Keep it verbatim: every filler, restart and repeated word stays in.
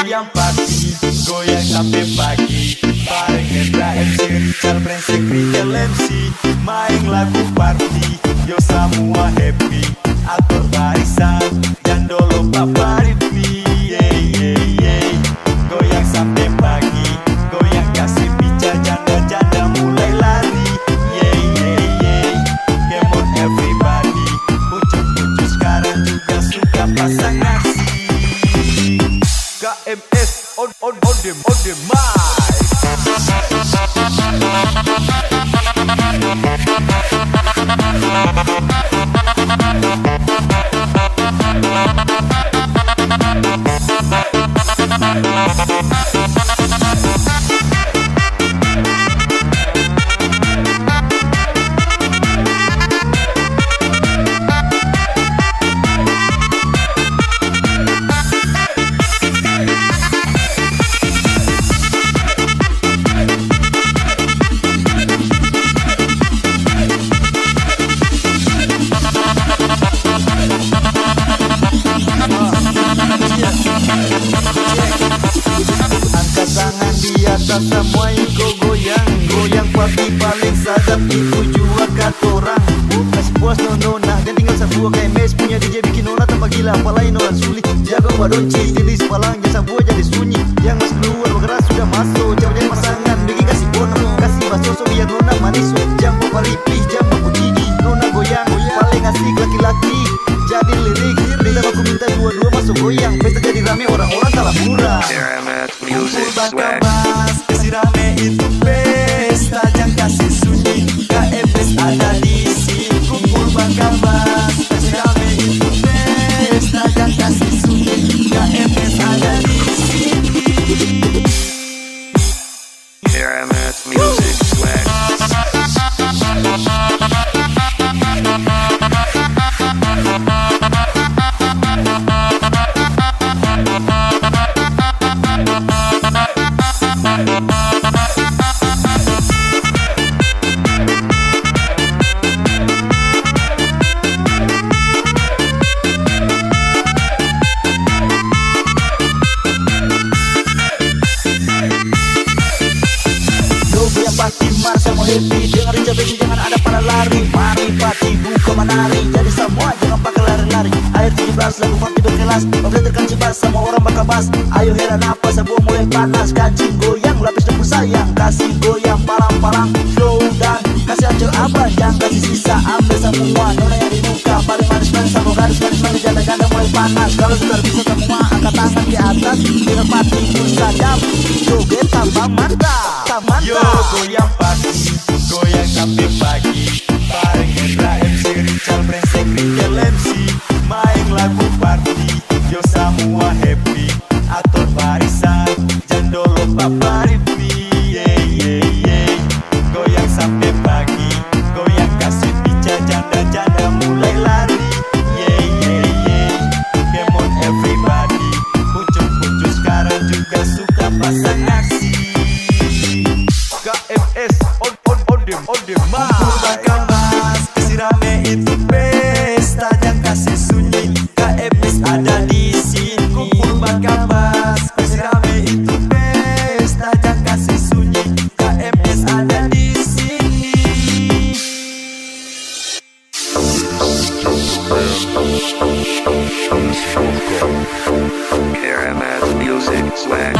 Yang party, goyang sampe pagi. Bareng Hendra M C, Richard Brengsek, Rigel M C, maeng lagu party. Yo samua happy, ator barisan, jang dolo paparipi. Ye, ye, ye. Goyang sampe pagi, goyang kasi pica, janda-janda mulai lari. Ye, ye, ye. Come on everybody, pucuk-pucuk skarang juga suka pasang nasi. K M S on, on, on the, on the mic. Angka tangan di atas, samua iko goyang. Goyang party paling sadap itu jua katorang. Kasi puas no nona, jang tinggal sabua. K M S punya D J bikin nona tambah gila, apalai nona Suli. Jago badonce, tilis palang, jang sabua jadi sunyi. Yang mas keluar, bagara sudah maso. Jang, jang pasangan, bikin kasi bono, kasi basoso biar nona maniso. Jang baku ripi, jang baku gigi. Nona goyang, paling asik laki-laki. Jadi lirik, minta baku minta dua-dua maso goyang. Pesta jadi rame, orang-orang talapura. Kumpul bakabas, kasi rame itu pesta, jang kasi sunyi, K M S ada di sini. Kumpul bakabas, kasi rame itu pesta, jang kasi sunyi, K M S ada di sini. K M S Music Swag. Yo, biar pati mar, samua happy. Dengar Richard Brengsek, jangan ada pada lari. Mari pati buka manari. Jadi samua jangan pake lari-lari. Air tujuh belas lagu party berkelas. Pamflet terkancing bas, samua orang bakabas. Ayo hela napas, sabua mulai panas. Kancing goyang, lapis deng kusayang. Kasi goyang palang-palang. Slow down, kasi acel abang, jang kasi sisa. Ambe samua, nona yang di muka. Paling manis-manis, samua gadis manis-manis. Janda-janda mulai panas. Kalo su tar bisa samua, angka tangan di atas. Biar pati pung sadap. Joget tambah mantap, tambah mantap. Yo, goyang pati, goyang sampe pagi. Bareng Hendra M C, Richard Brengsek, Rigel M C, maeng lagu party, yo samua happy. Ator barisan, jang dolo paparipi, ye, ye, ye. Goyang sampe pagi, goyang kasi pica, janda-janda mulai lari, ye, ye, ye. Come on everybody, pucuk-pucuk skarang juga suka pasang nasi. K M S on, on, on the, on the mic. Kumpul bakabas, kasi rame itu pesta, jang kasi sunyi, K M S ada di sini. Kumpul bakabas, kasi rame itu pesta, jang kasi sunyi, K M S ada di sini. K M S Music Swag.